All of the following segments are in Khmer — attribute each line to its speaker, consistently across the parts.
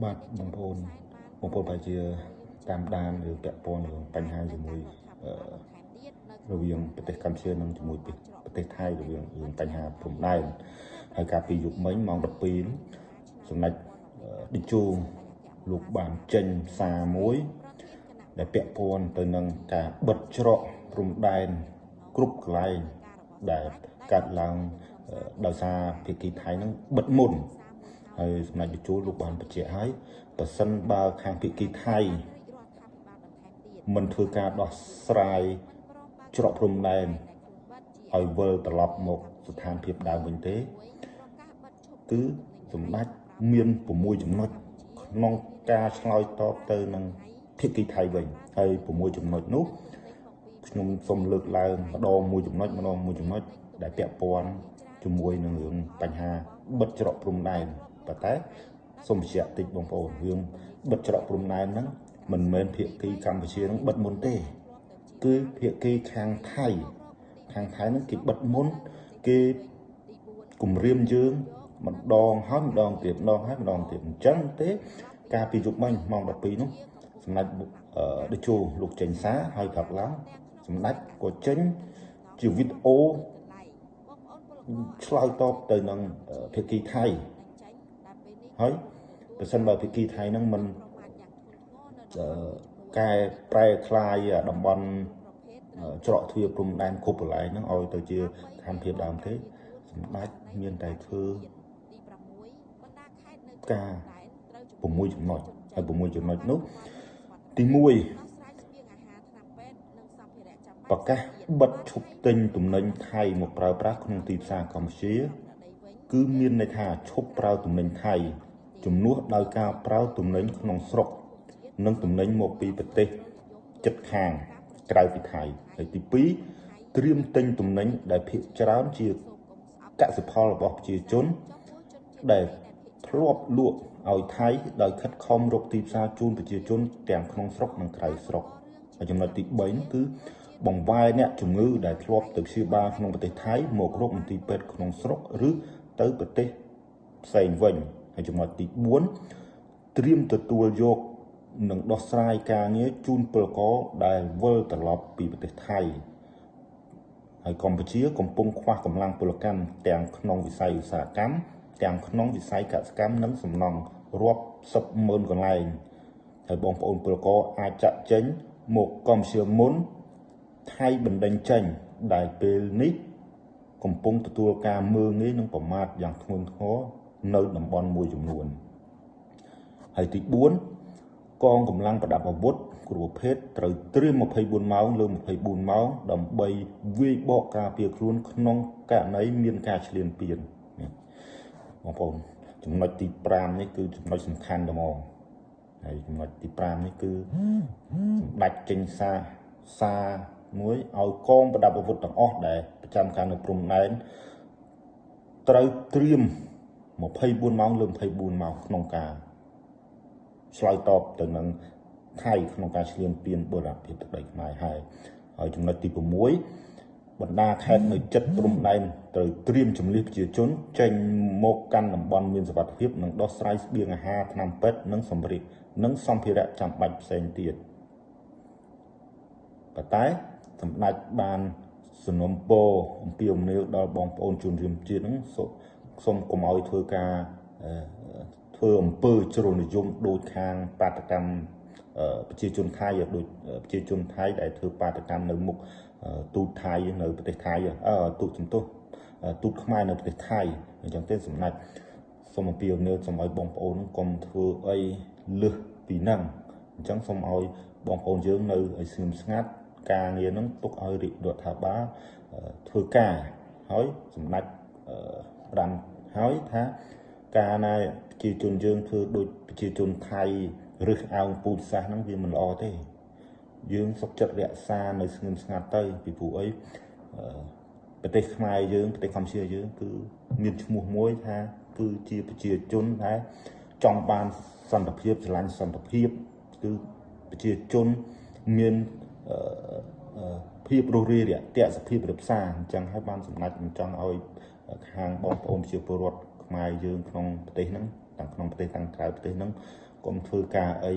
Speaker 1: បាទបងប្អូនបងប្អូនប្រហែលជាតាមដានឬពាក់ព័ន្ធរឿងបញ្ហាជាមួយរវាងប្រទេសកម្ពុជានិងជាមួយប្រទេសថៃរវាងរឿងបញ្ហាព្រំដែនហើយកាលពីយប់មិញម៉ោង12នោះសម្ដេចតេជោលោកបានចេញសារមួយដែលពាក់ព័ន្ធទៅនឹងការបិទច្រកព្រំដែនគ្រប់កន្លែងដែលកើតឡើងដោយសារភាគីថៃនឹងបិទមុនហើយសម្ដេចតេជោលោកបានបញ្ជាក់ហើយប្រសិនបើខាងភាគីថៃមិនធ្វើការដោះស្រាយច្រកព្រំដែនឲ្យវិលត្រឡប់មកស្ថានភាពដើមវិញទេគឺសម្ដេចមាន6ចំណុចក្នុងការឆ្លើយតបទៅនឹងភាគីថៃវិញហើយ6ចំណុចនោះខ្ញុំសូមលើកឡើងម្ដងមួយចំណុចម្ដងមួយចំណុចដែលពាក់ព័ន្ធជាមួយនឹងរឿងបញ្ហាបិទច្រកព្រំដែនប៉ុន្តែសូមបញ្ជាក់តិចបងប្អូនរឿងបិទច្រកព្រំដែនហ្នឹងមិនមែនភាគីកម្ពុជានឹងបិទមុនទេគឺភាគីខាងថៃហ្នឹងគេបិទមុនគេគំរាមយើងម្ដងហើយម្ដងទៀតម្ដងហើយម្ដងទៀតអញ្ចឹងទេកាលពីយប់មិញម៉ោង12នោះសម្ដេចតេជោលោកចេញសារហើយប្រាប់ឡើងសម្ដេចក៏ចេញជាវីដេអូឆ្លើយតបទៅនឹងភាគីថៃហើយប្រសិនបើភាគីថៃហ្នឹងមិនកែប្រែក្លាយតំបន់ច្រកទ្វារព្រំដែនគ្រប់កន្លែងហ្នឹងឲ្យទៅជាស្ថានភាពដើមទេសម្ដេចមានតែធ្វើការ6ចំណុចហើយ6ចំណុចនោះទី1ប្រកាសបិទឈប់ទិញទំនិញថៃមកប្រើប្រាស់ក្នុងទីផ្សារកម្ពុជាគឺមានន័យថាឈប់ប្រើទំនិញថៃជំនួសដោយការប្រើទំនិញក្នុងស្រុកនិងទំនិញមកពីប្រទេសជិតខាងក្រៅពីថៃហើយទី2ត្រៀមទិញទំនិញដែលភាគច្រើនជាកសិផលរបស់ប្រជាជនដែលធ្លាប់លក់ឲ្យថៃដោយខិតខំរកទីផ្សារជូនប្រជាជនទាំងក្នុងស្រុកនិងក្រៅស្រុកហើយចំណុចទី3នោះគឺបង្វែរអ្នកជំងឺដែលធ្លាប់ទៅព្យាបាលក្នុងប្រទេសថៃមករកមន្ទីរពេទ្យក្នុងស្រុកឬទៅប្រទេសផ្សេងវិញហើយចំណុចទី4ត្រៀមទទួលយកនិងដោះស្រាយការងារជូនពលករដែលវិលត្រឡប់ពីប្រទេសថៃហើយកម្ពុជាកំពុងខ្វះកម្លាំងពលកម្មទាំងក្នុងវិស័យឧស្សាហកម្មទាំងក្នុងវិស័យកសិកម្មនិងសំណង់រាប់សិបម៉ឺនកន្លែងហើយបងប្អូនពលករអាចចាក់ចេញមកកម្ពុជាមុនថៃបណ្ដេញចេញដែលពេលនេះកំពុងទទួលការមើលងាយនិងប្រមាថយ៉ាងធ្ងន់ធ្ងរនៅតំបន់មួយចំនួនហើយទី4កងកម្លាំងប្រដាប់អាវុធគ្រប់ប្រភេទត្រូវត្រៀម24ម៉ោងលើ24ម៉ោងដើម្បីវាយបកការពារខ្លួនក្នុងករណីមានការឈ្លានពានបងប្អូនចំណុចទី5នេះគឺចំណុចសំខាន់តែហ្មងហើយចំណុចទី5នេះគឺសម្ដេចចេញសារមួយឲ្យកងប្រដាប់អាវុធទាំងអស់ដែលប្រចាំការនៅព្រំដែនត្រូវត្រៀម24ម៉ោងលើ24ម៉ោងក្នុងការឆ្លើយតបទៅនឹងថៃក្នុងការឈ្លានពានបូរណភាពទឹកដីខ្មែរហើយចំណុចទី6បណ្ដាខេត្តនៅជិតព្រំដែនត្រូវត្រៀមជំនះប្រជាជនចេញមកកាន់តំបន់មានសុវត្ថិភាពនិងដោះស្រាយស្បៀងអាហារថ្នាំពេទ្យនិងសម្ភារៈនិងសម្ភារៈចាំបាច់ផ្សេងទៀតប៉ុន្តែសម្ដេចបានសំណូមពរអំពាវនាវដល់បងប្អូនជនរួមជាតិហ្នឹងសូមកុំឲ្យធ្វើការធ្វើអំពើជ្រុលនិយមដូចខាងបាតកម្មប្រជាជនថៃដូចប្រជាជនថៃដែលធ្វើបាតកម្មនៅមុខទូតថៃនៅប្រទេសថៃទូតជំទោសទូតខ្មែរនៅប្រទេសថៃអញ្ចឹងទេសម្ដេចសូមអំពាវនាវសូមឲ្យបងប្អូនកុំធ្វើអីលើសពីហ្នឹងអញ្ចឹងសូមឲ្យបងប្អូនយើងនៅឲ្យស្ងៀមស្ងាត់ការងារហ្នឹងទុកឲ្យរាជរដ្ឋាភិបាលធ្វើការហើយសម្ដេចផ្ដាំហើយថាកាលណាប្រជាជនយើងធ្វើដូចប្រជាជនថៃរើសអើងពូជសាសន៍ហ្នឹងវាមិនល្អទេយើងសុខចិត្តរក្សានៅស្ងៀមស្ងាត់ទៅពីព្រោះអីប្រទេសខ្មែរយើងប្រទេសកម្ពុជាយើងគឺមានឈ្មោះមួយថាគឺជាប្រជាជនដែលចង់បានសន្តិភាពស្រឡាញ់សន្តិភាពគឺប្រជាជនមានភាពរស់រាយរាក់ទាក់សភាពរផ្សារអញ្ចឹងហើយបានសម្ដេចមិនចង់ឲ្យខាងបងប្អូនប្រជាពលរដ្ឋខ្មែរយើងក្នុងប្រទេសហ្នឹង ទាំងក្នុងប្រទេសទាំងក្រៅប្រទេសហ្នឹងកុំធ្វើការអី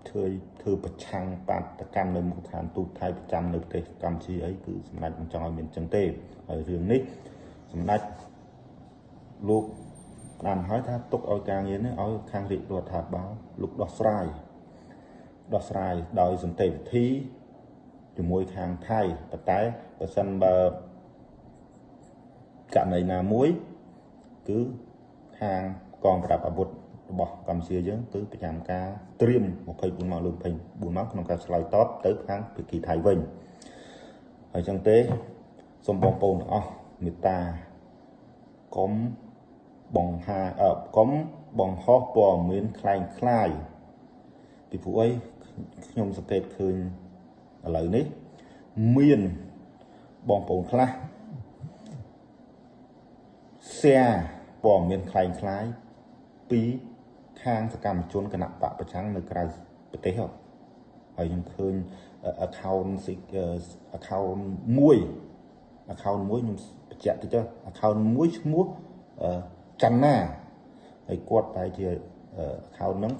Speaker 1: ធ្វើធ្វើប្រឆាំងបាតកម្មនៅមុខឋានទូតថៃប្រចាំនៅប្រទេសកម្ពុជាអីគឺសម្ដេចមិនចង់ឲ្យមានចឹងទេហើយរឿងនេះសម្ដេចលោកបានហើយថាទុកឲ្យការងារនេះឲ្យខាងរាជរដ្ឋាភិបាលលោកដោះស្រាយដោយសន្តិវិធីជាមួយខាងថៃប៉ុន្តែបើសិនបើករណីណាមួយគឺខាងកងប្រដាប់អាវុធរបស់កម្ពុជាយើងគឺប្រចាំការត្រៀម24ម៉ោងលើ24ម៉ោងក្នុងការឆ្លើយតបទៅខាងភាគីថៃវិញហើយចឹងទេសូមបងប្អូនទាំងអស់មេត្តាកុំបង្ហាកុំបង្ហោះព័ត៌មានคล้ายៗពីព្រោះអីខ្ញុំសង្កេតឃើញឥឡូវនេះមានបងប្អូនខ្លះ share ព័ត៌មានคล้ายៗពីខាងសកម្មជនគណៈបកប្រឆាំងនៅក្រៅប្រទេសហើយខ្ញុំឃើញ account មួយខ្ញុំបញ្ជាក់តិច account មួយឈ្មោះចន្ទណាហើយគាត់បែរជា account ហ្នឹង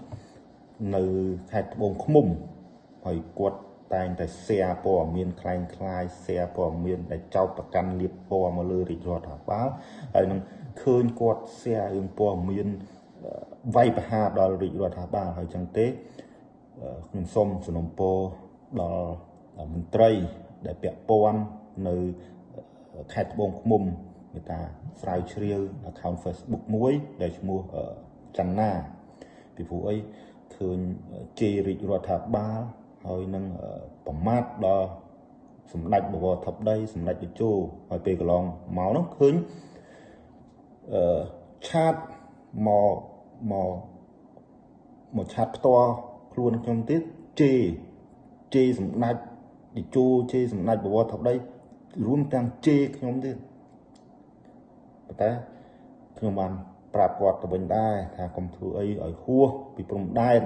Speaker 1: នៅខេត្តត្បូងឃ្មុំហើយគាត់តែងតែ share ព័ត៌មានคล้ายៗ share ព័ត៌មានដែលចោទប្រកាន់លៀបពណ៌មកលើរាជរដ្ឋាភិបាលហើយនឹងឃើញគាត់ share រឿងព័ត៌មានវាយប្រហារដល់រាជរដ្ឋាភិបាលហើយចឹងទេខ្ញុំសូមសំណូមពរដល់មន្ត្រីដែលពាក់ព័ន្ធនៅខេត្តត្បូងឃ្មុំមេត្តាស្រាវជ្រាវ account Facebook មួយដែលឈ្មោះចន្ទណាពីព្រោះអីឃើញជេររាជរដ្ឋាភិបាលហើយនឹងប្រមាថដល់សម្ដេចបវរធិបតីសម្ដេចតេជោហើយពេលកន្លងមកនោះឃើញឆាតមកមកឆាតផ្ទាល់ខ្លួនខ្ញុំទៀតជេរសម្ដេចតេជោជេរសម្ដេចបវរធិបតីរួមទាំងជេរខ្ញុំទៀតប៉ុន្តែខ្ញុំបានប្រាប់គាត់ទៅវិញដែរថាកុំធ្វើអីឲ្យហួសពីព្រំដែន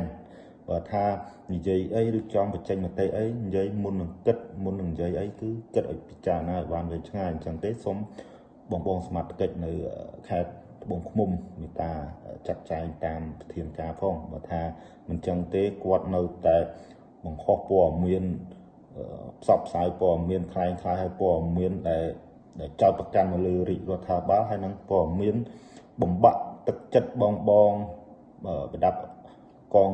Speaker 1: បើថានិយាយអីឬចង់បញ្ចេញមតិអីនិយាយមុននឹងគិតមុននឹងនិយាយអីគឺគិតឲ្យពិចារណាឲ្យបានវែងឆ្ងាយអញ្ចឹងទេសូមបងសមត្ថកិច្ចនៅខេត្តត្បូងឃ្មុំមេត្តាចាត់ចែងតាមប្រធានការផងបើថាមិនចឹងទេគាត់នៅតែបង្ហោះព័ត៌មានផ្សព្វផ្សាយព័ត៌មានคล้ายៗហើយព័ត៌មានដែលចោទប្រកាន់មកលើរាជរដ្ឋាភិបាលហើយនឹងព័ត៌មានបំបាក់ទឹកចិត្តបងប្រដាប់កង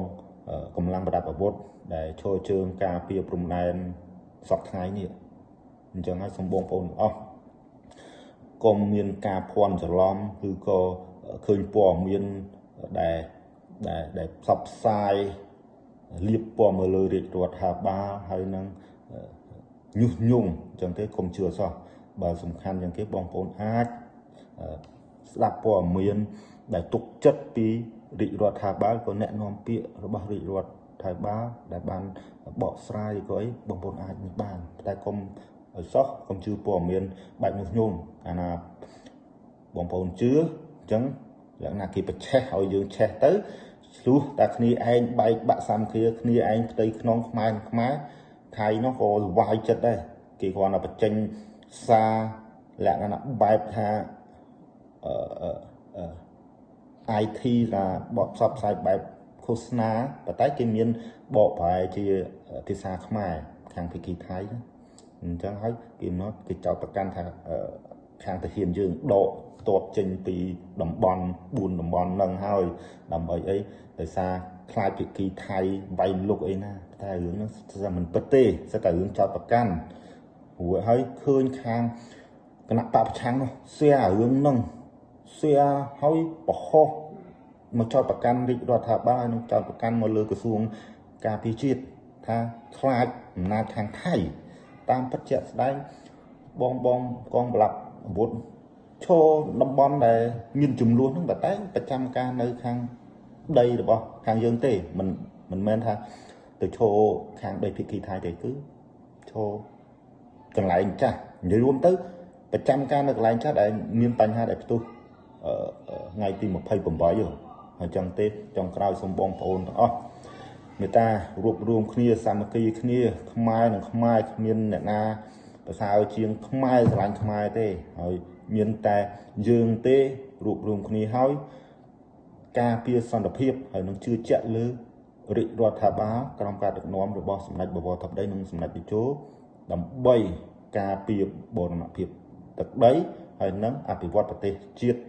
Speaker 1: កម្លាំងប្រដាប់អាវុធដែលឈរជើងការពារព្រំដែនសពថ្ងៃនេះអញ្ចឹងហើយសូមបងប្អូនអស់កុំមានការភ័ន្តច្រឡំឬក៏ឃើញព័ត៌មានដែលដែលផ្សព្វផ្សាយលាបពណ៌មកលើរាជរដ្ឋាភិបាលហើយនឹងញុះញង់អញ្ចឹងទេកុំជឿសោះបើសំខាន់ជាងគេបងប្អូនអាចស្ដាប់ព័ត៌មានដែលទុកចិត្តពីរាជរដ្ឋាភិបាលក៏អ្នកនាំពាក្យរបស់រាជរដ្ឋាភិបាលដែលបានបកស្រាយក៏អីបងប្អូនអាចនេះបានតែកុំឲ្យសោះកុំជឿព័ត៌មានបែបញុះញង់កាលណាបងប្អូនជឿអញ្ចឹងលក្ខណៈគេប្រឆេះឲ្យយើងឆេះទៅឆ្លោះតែគ្នាឯងបែកបាក់សាមគ្គីគ្នាឯងផ្ទៃក្នុងខ្មែរខ្មែរថៃនោះក៏សុបាយចិត្តដែរគេគ្រាន់តែបញ្ចេញសារលក្ខណៈបែបថាIT ថាបកផ្សព្វផ្សាយបែបឃោសនាប៉ុន្តែគេមានបកប្រែជាភាសាខ្មែរខាងភាគីថៃអញ្ចឹងហើយគេមកគេចោទប្រកាន់ថាខាងទាហានយើងដកទ័ពចេញពីតំបន់4តំបន់ហ្នឹងហើយដើម្បីអីដោយសារខ្លាចភាគីថៃវាយលុកអីណាតែរឿងហ្នឹងស្ទើរមិនពិតទេស្ទើរតែរឿងចោទប្រកាន់រួចហើយឃើញខាងគណៈបកប្រឆាំងនោះ share រឿងហ្នឹង share ហើយបង្ហោះមកចោទប្រកាន់រាជរដ្ឋាភិបាលនិងចោទប្រកាន់មកលើក្រសួងការពារជាតិថាខ្លាចអំណាចខាងថៃតាមពិតជាក់ស្ដែងបងកងប្រឡាប់អាវុធឈរតំបន់ដែលមានចំនួនហ្នឹងតែប្រចាំការនៅខាងដីរបស់ខាងយើងទេមិនមែនថាទៅឈរខាងដីភាគីថៃទេគឺឈរកន្លែងចាស់និយាយរួមទៅប្រចាំការនៅកន្លែងចាស់ដែលមានបញ្ហាដែលផ្ទុះថ្ងៃទី28ហើយចឹងទេចុងក្រោយសូមបងប្អូនទាំងអស់មេត្តារួបរួមគ្នាសាមគ្គីគ្នាខ្មែរនិងខ្មែរគ្មានអ្នកណាប្រសើរជាងខ្មែរស្រឡាញ់ខ្មែរទេហើយមានតែយើងទេរួបរួមគ្នាហើយ ការពារសន្តិភាពហើយនឹងជឿជាក់លើរាជរដ្ឋាភិបាលក្រោមការដឹកនាំរបស់សម្ដេចបវរធិបតីនិងសម្ដេចតេជោដើម្បីការពារបូរណភាពទឹកដីហើយនឹងអភិវឌ្ឍប្រទេសជាតិ។